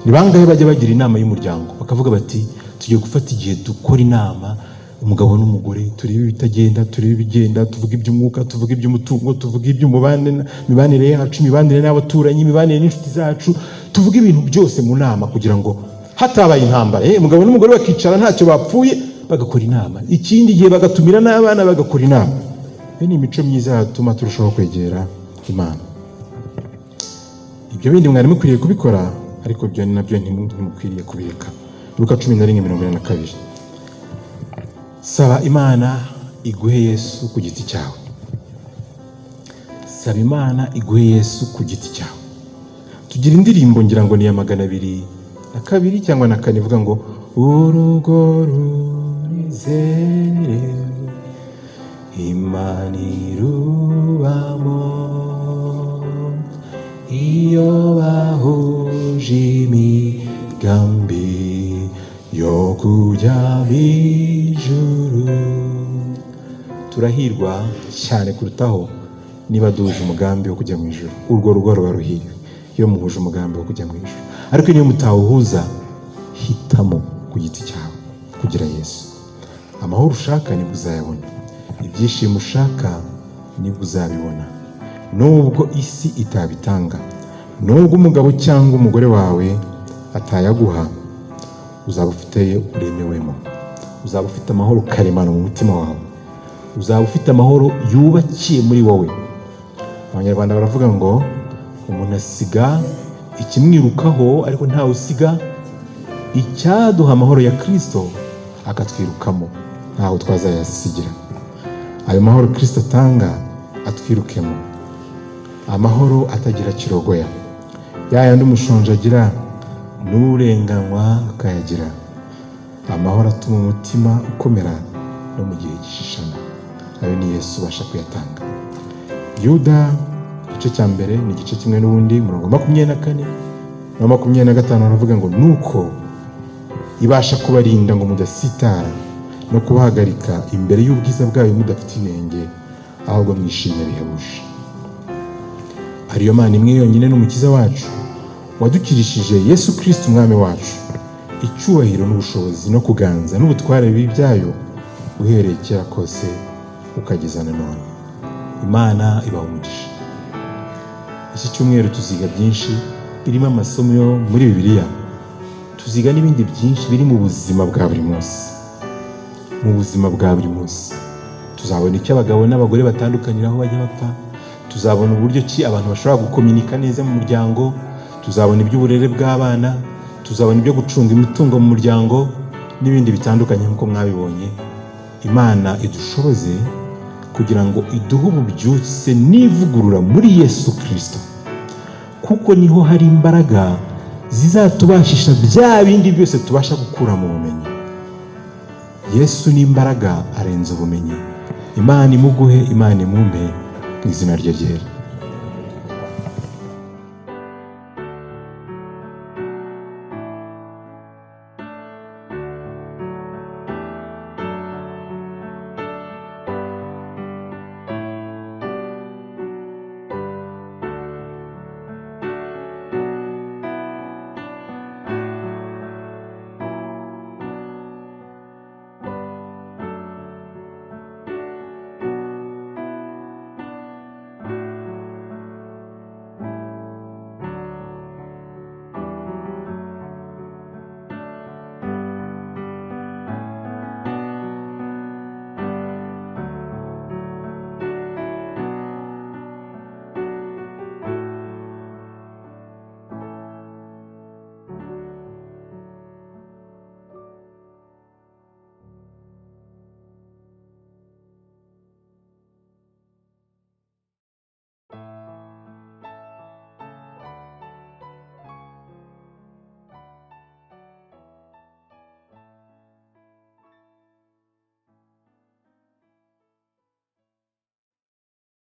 Ni bangahe bajya bagira inama y'umuryango, bakavuga bati: "Tugiye gufata igihe dukora inama, umugabo n'umugore, turebe ibitagenda, turebe ibigenda, tuvuge iby'umwuka, tuvuge iby'umutungo, tuvuge iby'imibanire yacu, imibanire n'abaturanyi, imibanire n'inshuti zacu, tuvuge ibintu byose mu nama," kugira ngo hatabaye intambara, umugabo n'umugore bakicara ntacyo bapfuye, bagakora inama, ikindi gihe bagatumira n'abana bagakora inama? Iyo ni imico myiza yatuma turushaho kwegera Imana. Ibyo bindi mwari mukwiriye kubikora, ariko ibyo nabyo ntimukwiriye kubireka. Luka 11:42. Saba Imana iguhe Yesu ku giti cyawe. Saba Imana iguhe Yesu ku giti cyawe. Tugira indirimbo, ngira ngo ni iya 202 cyangwa na kane, ivuga ngo: "Urugo rurizerewe, Imana irubamo, iyo bahuje imigambi yo kujya mu ijuru." Turahirwa cyane kurutaho niba duhuje umugambi wo kujya mu ijuru. Urwo rugo ruba ruhiriwe iyo muhuje umugambi wo kujya mu ijuru. Ariko niyo mutawuhuza, hitamo ku giti cyawe kugira Yesu. Amahoro ushaka nibwo uzayabona, ibyishimo ushaka nibwo uzabibona. Nubwo isi itabitanga, nubwo umugabo cyangwa umugore wawe atayaguha, uzaba ufite uremewemo, uzaba ufite amahoro karemano mu mutima wawe, uzaba ufite amahoro yubakiye muri wowe. Abanyarwanda baravuga ngo: "Umuntu asiga ikimwirukaho, ariko ntawe usiga icyaduha amahoro ya Kirisito akatwirukamo." Ntaho twazayasigira. Ayo mahoro Kirisito atanga atwirukemo, amahoro atagira kirogoya, ya yandi umushonji agira n'urenganywa akayagira, amahoro atuma umutima ukomera no mu gihe gishishana. Ayo ni Yesu ubasha kuyatanga. Yuda igice cya mbere ni igice kimwe n'ubundi, murongo 24 na 25, aravuga ngo: "Nuko ibasha kubarinda ngo mudasitara, no kubahagarika imbere y'ubwiza bwayo mudafite inenge, ahubwo mwishimye bihebuje. Ariyo Mana imwe yonyine n'Umukiza wacu, wadukirishije Yesu Kirisito Umwami wacu, icyubahiro n'ubushobozi no kuganza n'ubutware bibe ibyayo uhereye kera kose ukageza na none." Imana ibaha umugisha. Iki cyumweru tuziga byinshi birimo amasomo yo muri Bibiliya, tuziga n'ibindi byinshi biri mu buzima bwa buri munsi. Mu buzima bwa buri munsi tuzabona icyo abagabo n'abagore batandukaniraho bajya bapfa, tuzabona uburyo ki abantu bashobora gukominika neza mu muryango, tuzabona iby'uburere bw'abana, tuzabona ibyo gucunga imitungo mu muryango n'ibindi bitandukanye nk'uko mwabibonye. Imana idushoboze kugira ngo iduhe ububyutse n'ivugurura muri Yesu Kirisito, kuko niho hari imbaraga zizatubashisha bya bindi byose tubasha gukura mu bumenyi. Yesu ni imbaraga, arenze ubumenyi. Imana imuguhe, Imana imumpe mu izina rye ryera.